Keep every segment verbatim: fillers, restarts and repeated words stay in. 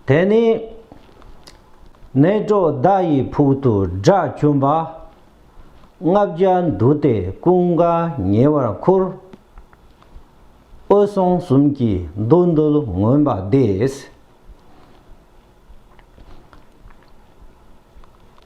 དེ་ནས་ནཻ་ཙོ་དྷ་ཡི་ཕུག་ཏུ་དགྲ་བཅོམ་པ། ལྔ་བརྒྱ་འདུས་ཏེ་ཀུན་དགའ་ཉེ་བར་འཁོར། འོད་སྲུང་གསུམ་གྱི་མདོ་འདི་མངོན་པ་འདས།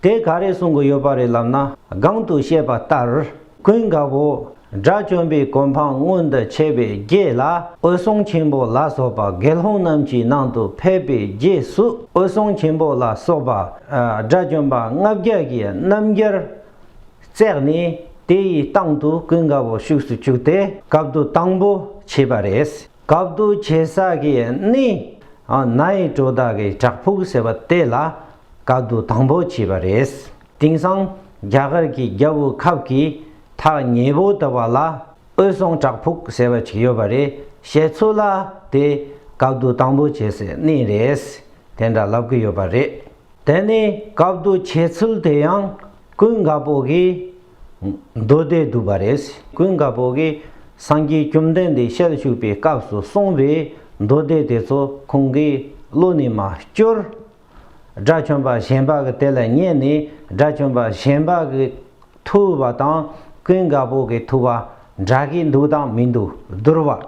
དེ་ག་རེ་གསུང་གི་ཡོད་པ་རེད་ལབ་ན། གོང་དུ་བཤད་པ་ལྟར། ཀུན་དགའ་བོ་དགྲ་བཅོམ་པའི་གོ་འཕང་མངོན་དུ་བྱས་པའི་རྗེས་ལ། འོད་སྲུང་ཆེན་པོ་ལ་སོགས་པ་དགེ་སློང་རྣམས་ཀྱི་ནང་དུ་ཕེབས་པའི་རྗེས་སུ། འོད་སྲུང་ཆེན་པོ་ལ་སོགས་པ་དགྲ་བཅོམ་པ་ལྔ་བརྒྱ་གིས་རྣམ་རྒྱལ་བརྩེགས་ནས། དེ་ཡི་སྟེང་དུ་ཀུན་དགའ་བོ་ཞུགས་སུ་བཅུག་སྟེ། སྐབས་བསྡུ་དང་པོ་བྱས་པ་རེད། སྐབས་བསྡུ་བྱེད་ས་གི་གནས་ནའི་གྲོ་དག་གི་བྲག་ཕུག་ཟེར་བ་དེ་ལ་སྐབས་བསྡུ་དང་པོ་བྱས་པ་རེད། དེང་སང་རྒྱ་གར་གྱི་རྒྱལ་པོའི་ཁབ་ཀྱི་ཐག་ཉེ་པོ་དུ་བ་ལ་འོད་སྲུང་བྲག་ཕུག་ཟེར་བ་ཅིག་ཡོད་པ་རེད། བཤད་ཚུལ་ལ་དེ་སྐབས་བསྡུ་དང་པོ་བྱེད་སའི་གནས་རེད། དེ་འདྲ་ལབ་ཀྱི་ཡོད་པ་རེད། དེ་ནས་སྐབས་བསྡུ་བྱེད་ཚུལ་དེ་ཡང་ཀུན་དགའ་བོ་གིས་མདོ་སྡེ་བསྡུས་པ་རེད། ཀུན་དགའ་བོ་གིས་སངས་རྒྱས་བཅོམ་ལྡན་འདས་ཞལ་བཞུགས་པའི་སྐབས་སུ་གསུངས་པའི་མདོ་སྡེ་དེ་ཚོ་ཁོང་གི་བློ་ནས་མར་བསྐྱུར། དགྲ་བཅོམ་པ་གཞན་པ་གིས་དེ་ལ་ཉན་ནས། དགྲ་བཅོམ་པ་གཞན་པ་གི་ཐུབ་པ་དང་ཀུན་དགའ་བོ་གི་ཐུབ་པ་འདྲ་གི་འདུག་དང་མི་འདུག་བསྡུར་བ།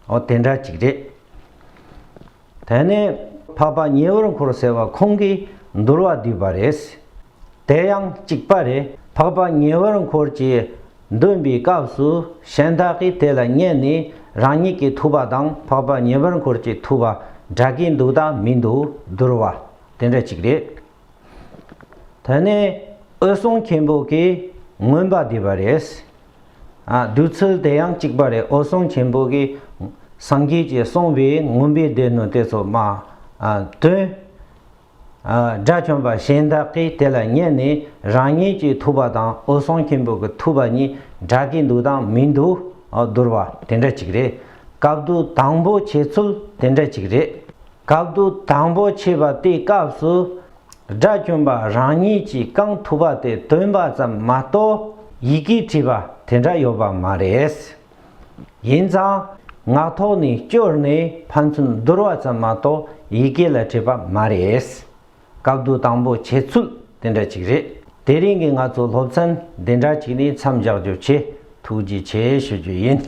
འོ་དེ་འདྲ་ཅིག་རེད། དེ་ནས་འཕགས་པ་ཉེ་བར་འཁོར་ཟེར་བ་ཁོང་གིས་འདུལ་བ་བསྡུས་པ་རེད། དེ་ཡང་གཅིག་པ་རེད། འཕགས་པ་ཉེ་བར་འཁོར་གྱིས་འདོན་པའི་སྐབས་སུ་གཞན་དག་གིས་དེ་ལ་ཉན་ནས། རང་ཉིད་ཀྱི་ཐུབ་པ་དང་འཕགས་པ་ཉེ་བར་འཁོར་གྱི་ཐུབ་པ་འདྲ་གི་འདུག་དང་མི་འདུག་བསྡུར་བ། དེ་འདྲ་ཅིག་རེད། དེ་ནས་འོད་སྲུང་ཆེན་པོ་གིས་མངོན་པ་བསྡུས་པ་རེད། ཨ། བསྡུས་ཚུལ་དེ་ཡང་གཅིག་པ་རེད། འོད་སྲུང་ཆེན་པོ་གིས་སངས་རྒྱས་ཀྱིས་གསུངས་པའི་མངོན་པའི་སྡེ་སྣོད་དེ་ཚོ་མར། ཨ། བཏོན། ཨ། དགྲ་བཅོམ་པ་གཞན་དག་གིས་དེ་ལ་ཉན་ནས། རང་ཉིད་ཀྱི་ཐུབ་པ་དང་འོད་སྲུང་ཆེན་པོ་གི་ཐུབ་པ་གཉིས་འདྲ་གི་འདུག་དང་མི་འདུག། ཨ། བསྡུར་བ་དེ་འདྲ་ཅིག་རེད། སྐབས་བསྡུ་དང་པོ་བྱེད་ཚུལ་དེ་འདྲ་ཅིག་རེད། སྐབས་བསྡུ་དང་པོ་བྱེད་པ་དེའི་སྐབས་སུ། དགྲ་བཅོམ་པ་རང་ཉིད་ཀྱིས་གང་ཐུབ་པ་དེ་འདོན་པ་ཙམ་མ་གཏོགས་ཡི་གེ་བྲིས་པ་དེ་འདྲ་ཡོད་པ་མ་རེད། ཡིན་ཙང་ངག་ཐོག་ནས་སྐྱོར་ནས་ཕན་ཚུན་བསྡུར་བ་ཙམ་མ་གཏོགས་ཡི་གེ་ལ་བྲིས་པ་མ་རེད། སྐབས་བསྡུ་དང་པོ་བྱེད་ཚུལ་དེ་འདྲ་ཅིག་རེད། དེ་རིང་གི་ང་ཚོ་སློབ་ཚན་འདི་འདྲ་ཅིག་ནས་མཚམས་འཇོག་རྒྱུ་བྱེད། ཐུགས་རྗེ་ཆེ་ཞུ་རྒྱུ་ཡིན།